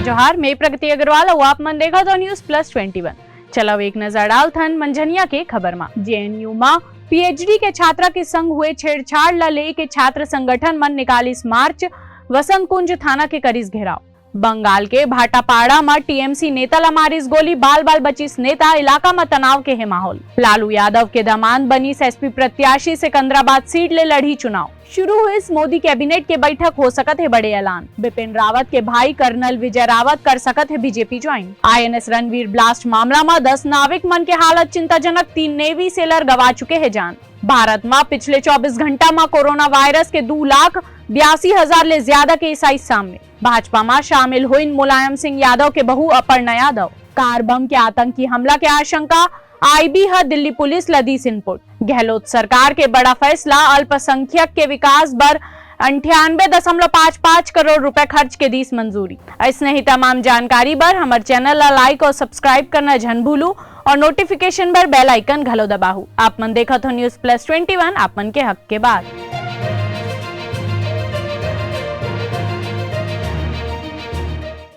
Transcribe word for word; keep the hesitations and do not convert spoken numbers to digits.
जोहार, मैं प्रगति अग्रवाल अउ आप मन देखत हो News Plus Twenty One। चलव एक नजर डालथन मंझनिया के खबर मा। जेएनयू मा पीएचडी के छात्रा के संग हुए छेड़छाड़ ला लेके छात्र संगठन मन निकालिस मार्च, वसंत कुंज थाना के करिस घेराव। बंगाल के भाटापाड़ा म टीएमसी नेता ला मारिस गोली, बाल बाल बचिस नेता, इलाका म तनाव के हे माहौल। लालू यादव के दामाद बनिस एसपी प्रत्याशी, सिकंदराबाद सीट ले लड़ही चुनाव। शुरू होइस मोदी कैबिनेट के बैठक, हो सकत हे बड़े ऐलान। बिपिन रावत के भाई कर्नल विजय रावत कर सकत हे BJP join. INS Ranveer blast मामला म दस नाविक मन के हालत चिंताजनक, तीन नेवी सेलर गवा चुके हे जान। भारत म पिछले चौबीस घंटा म कोरोना वायरस के दू लाख बयासी हजार ले ज्यादा केस आइस सामने। भाजपा म शामिल होइन मुलायम सिंह यादव के बहू अपर्णा यादव। कार बम के आतंकी हमला के आशंका, आईबी ह दिल्ली पुलिस ल दीस इनपुट। गहलोत सरकार के बड़ा फैसला, अल्पसंख्यक के विकास बर अंठानबे दशमलव पाँच पाँच करोड़ रुपए खर्च के दीस मंजूरी। अइसने ही तमाम जानकारी बर हमर चैनल ला लाइक और सब्सक्राइब करना झन भूलू और नोटिफिकेशन बर बेल आइकन घलो दबाहू। आप मन देखत हो News Plus Twenty One, आप मन के हक के बात।